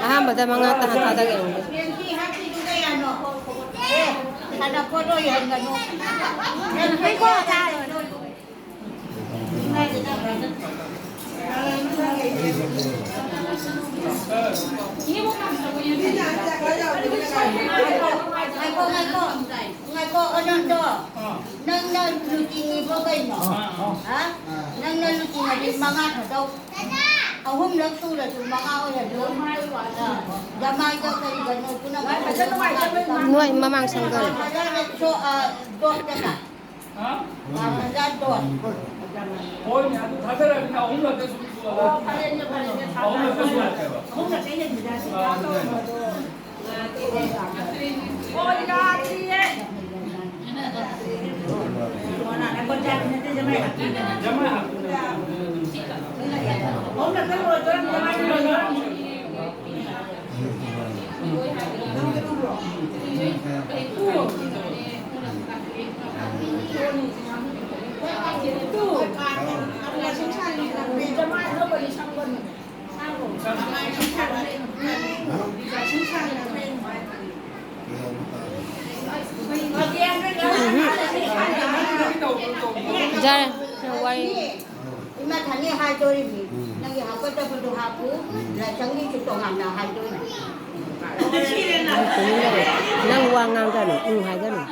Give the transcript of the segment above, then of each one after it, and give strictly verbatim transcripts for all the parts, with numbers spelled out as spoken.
ꯑꯍꯥꯟꯕꯗ ꯃꯉꯥ ꯇꯔꯥ ꯊꯥꯗꯒꯦ꯫ ꯉꯥꯏꯈꯣ, ꯉꯥꯏꯈꯣ꯫ ꯉꯥꯏꯈꯣ, ꯑꯅꯟꯗꯣ꯫ ꯅꯪꯅ ꯂꯨꯆꯤꯡꯉꯤꯕꯣ ꯀꯩꯅꯣ? ꯍꯥ? ꯅꯪꯅ ꯂꯨꯆꯤꯡꯉꯗꯤ ꯃꯉꯥ ꯊꯥꯗꯧ꯫ ꯑꯍꯨꯝꯂꯛ ꯁꯨꯔꯁꯨ ꯃꯉꯥ ꯑꯣꯏꯍꯜꯂꯨ꯫ ꯑꯥ, ꯖꯃꯥꯏꯒ ꯀꯔꯤꯒꯅꯣ ꯄꯨꯝꯅꯃꯛ ꯅꯣꯏ ꯃꯃꯥꯡ ꯁꯪꯒꯜ꯫ ꯁꯣ-, ꯑꯥ, ꯗꯣꯁꯇꯅ꯫ ꯍꯥ? One hundred dose. ꯍꯣꯏꯅꯦ, ꯑꯗꯨ ꯊꯥꯗꯔꯛꯑꯗꯤ ꯑꯍꯨꯝꯂꯛꯇ ꯁꯨꯝ ꯁꯨꯍꯜꯂꯣ꯫ ꯑꯣ, ꯐꯔꯦꯅꯦ, ꯐꯔꯦꯅꯦ, ꯊꯥꯗꯔꯛꯑꯣ꯫ ꯑꯍꯨꯝꯂꯛꯇ ꯁꯨꯍꯜꯂꯛꯀꯦꯕ꯫ ꯑꯍꯨꯝꯂꯛꯇ ꯁꯨꯍꯜꯂꯛꯀꯦꯕ꯫ ꯑꯣ, ꯌꯥꯗ꯭ꯔꯤꯌꯦ꯫ ꯌꯥꯔꯦ, ꯋꯥꯔꯤ꯫ ꯏꯃꯥ ꯊꯥꯅꯤ ꯍꯥꯏꯗꯣꯔꯤꯕꯅꯤ꯫ ꯎꯝ꯫ ꯅꯪꯒꯤ ꯍꯥꯞꯀꯗꯕꯗꯣ ꯍꯥꯞꯄꯨ, ꯎꯝ꯫ ꯂꯥꯏꯁꯪꯒꯤꯁꯨ ꯇꯣꯉꯥꯟꯅ ꯍꯥꯏꯗꯣꯔꯤꯕꯅꯤ꯫ ꯅꯪ ꯋꯥ ꯉꯥꯡꯒꯅꯨ, ꯎꯝ ꯍꯥꯏꯒꯅꯨ꯫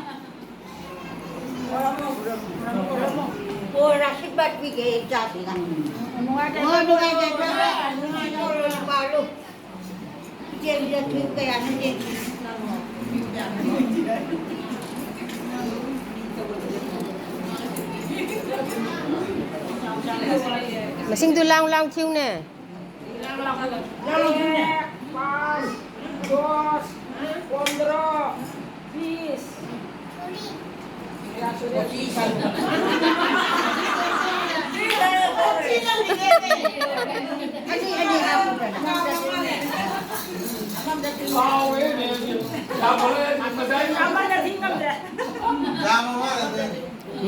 ꯑꯣ, ꯑꯥꯁꯤꯔꯕꯥꯗ ꯄꯤꯒꯦ ꯏꯆꯥꯁꯤꯅ꯫ ꯑꯣ, ꯅꯨꯡꯉꯥꯏꯖꯩ, ꯅꯨꯡꯉꯥꯏꯖꯩ, ꯅꯨꯡꯉꯥꯏꯖꯩ꯫ ꯏꯆꯦ, ꯏꯆꯦ, ꯊꯨꯏ ꯀꯌꯥꯅꯣ ꯌꯦꯡꯒꯦ꯫ ꯃꯁꯤꯡꯗꯨ ꯂꯥꯎ ꯂꯥꯎ ꯊꯤꯌꯨꯅꯦ꯫ एक, पाँच, दस, पन्द्रह, बीस।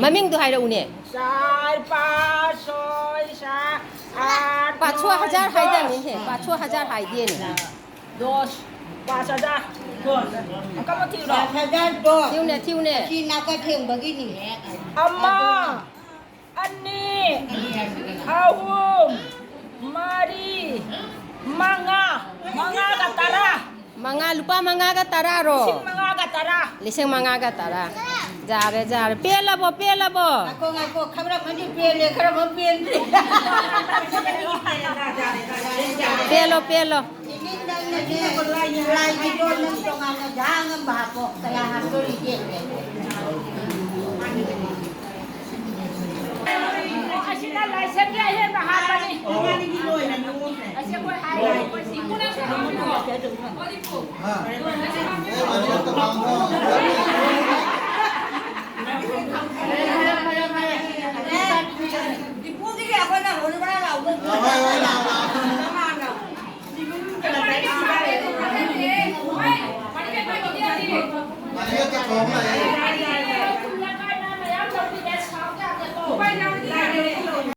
ꯃꯃꯤꯡꯗꯣ ꯍꯥꯏꯔꯛꯎꯅꯦ꯫ चार, पाँच, छः, सात, आठ, पाँच, छः नौ, हजार ꯍꯥꯏꯗꯥꯏꯅꯦ, दस। ꯍꯦ? पाँच, छः हजार ꯍꯥꯏꯗꯦꯅꯦ꯫ दस, पाँच हजार दस। ꯑꯃꯨꯛꯀ ꯑꯃ ꯊꯤꯔꯣ? पाँच हजार दस। ꯊꯤꯌꯨꯅꯦ, ꯊꯤꯌꯨꯅꯦ꯫ ꯑꯁꯤ ꯅꯥꯀ ꯊꯦꯡꯕꯒꯤꯅꯤ꯫ ꯑꯃ, ꯑꯅꯤ, ꯑꯍꯨꯝ, ꯃꯔꯤ, ꯃꯉꯥ꯫ ꯃꯉꯥꯒ ꯇꯔꯥ꯫ ꯃꯉꯥ, ꯂꯨꯄꯥ ꯃꯉꯥꯒ ꯇꯔꯥꯔꯣ? ꯂꯤꯁꯤꯡ ꯃꯉꯥꯒ ꯇꯔꯥ꯫ ꯂꯤꯁꯤꯡ ꯃꯉꯥꯒ ꯇꯔꯥ꯫ ꯌꯥꯔꯦ, ꯌꯥꯔꯦ꯫ ꯄꯦꯜꯂꯕꯣ, ꯄꯦꯜꯂꯕꯣ? ꯉꯥꯏꯈꯣ, ꯉꯥꯏꯈꯣ꯫ ꯈꯔ ꯑꯃꯗꯤ ꯄꯦꯜꯂꯦ, ꯈꯔ ꯑꯃ ꯄꯦꯟꯗ꯭ꯔꯤ꯫ ꯄꯦꯜꯂꯣ, ꯄꯦꯜꯂꯣ꯫ ꯏꯅꯤꯡ ꯅꯪꯅꯅꯦ, ꯂꯥꯏꯒꯤꯗꯣ ꯅꯪ ꯇꯣꯉꯥꯟꯅ ꯖꯥ ꯉꯝꯕ ꯍꯥꯞꯄꯣ꯫ ꯀꯌꯥ ꯍꯥꯞꯇꯣꯔꯤꯒꯦ? ꯑꯁꯤꯅ ꯂꯥꯏꯁꯪꯒꯤ ꯑꯍꯦꯟꯕ ꯍꯥꯞꯄꯅꯤ꯫ ꯑꯁꯤ ꯑꯩꯈꯣꯏ ꯍꯥꯏꯔꯤꯕ ꯑꯩꯈꯣꯏ ꯁꯤ꯫ ꯏꯄꯨꯅ ꯁꯨ ꯍꯥꯞꯄꯤꯔꯣ꯫ ꯑꯣ, ꯏꯄꯨ꯫ ꯏꯄꯨꯒꯤꯗꯤ ꯑꯩꯈꯣꯏꯅ ꯍꯣꯏ ꯍꯣꯏ ꯂꯥꯎ, ꯂꯥꯎ꯫ ꯃꯥꯅ꯫ ꯃꯥꯅ ꯍꯦꯛꯇ ꯊꯣꯡ ꯂꯥꯛꯑꯦ꯫